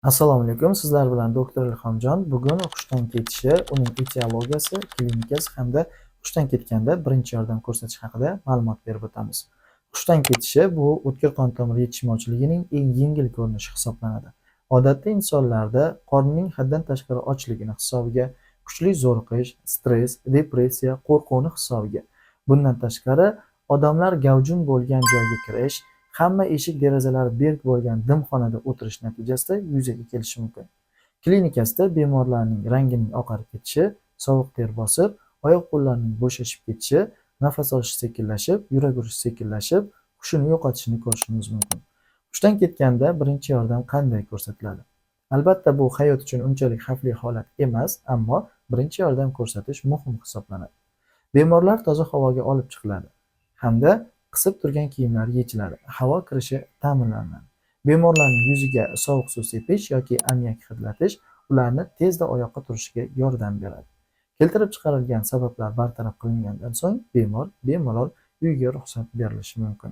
Assalomu alaykum. Sizlar bilan doktor Ilhomjon. Bugun hushdan ketishi, uning etiologiyasi, klinikasi hamda hushdan ketganda birinchi yordam ko'rsatish haqida ma'lumot berib o'tamiz. Hushdan ketishi bu o'tkir qon tomir yetishmovchiligining eng yengil ko'rinishi hisoblanadi. Odatda insonlarda qornining haddan tashqari ochligini hisobiga, kuchli zo'riqish, stress, depressiya, qo'rquvni hisobiga. Bundan tashqari, odamlar gavjum bo'lgan joyga kirish, hamma eshik derazalari berk bo'lgan dim xonada o'tirish natijasida yuzaga kelishi mumkin. Klinikasida bemorlarning rangining oqarib ketishi, sovuq ter bosib, oyoq qo'llarining bo'shashib ketishi, nafas olishi sekinlashib, yurak urishi sekinlashib, hushini yo'qotishini ko'rishimiz mumkin. Hushdan ketganda birinchi yordam qanday ko'rsatiladi? Albatta, bu hayot uchun unchalik xavfli holat emas, ammo birinchi yordam ko'rsatish muhim hisoblanadi. Bemorlar toza havoga olib chiqiladi hamda qisib turgan kiyimlari yechiladi, havo kirishi ta'minlanadi. Bemorlarning yuziga sovuq suv sepish yoki ammiak hidlatish ularni tezda oyoqqa turishiga yordam beradi. Keltirib chiqarilgan sabablar bartaraf qilingandan so'ng bemor bemalol uyiga ruxsat berilishi mumkin.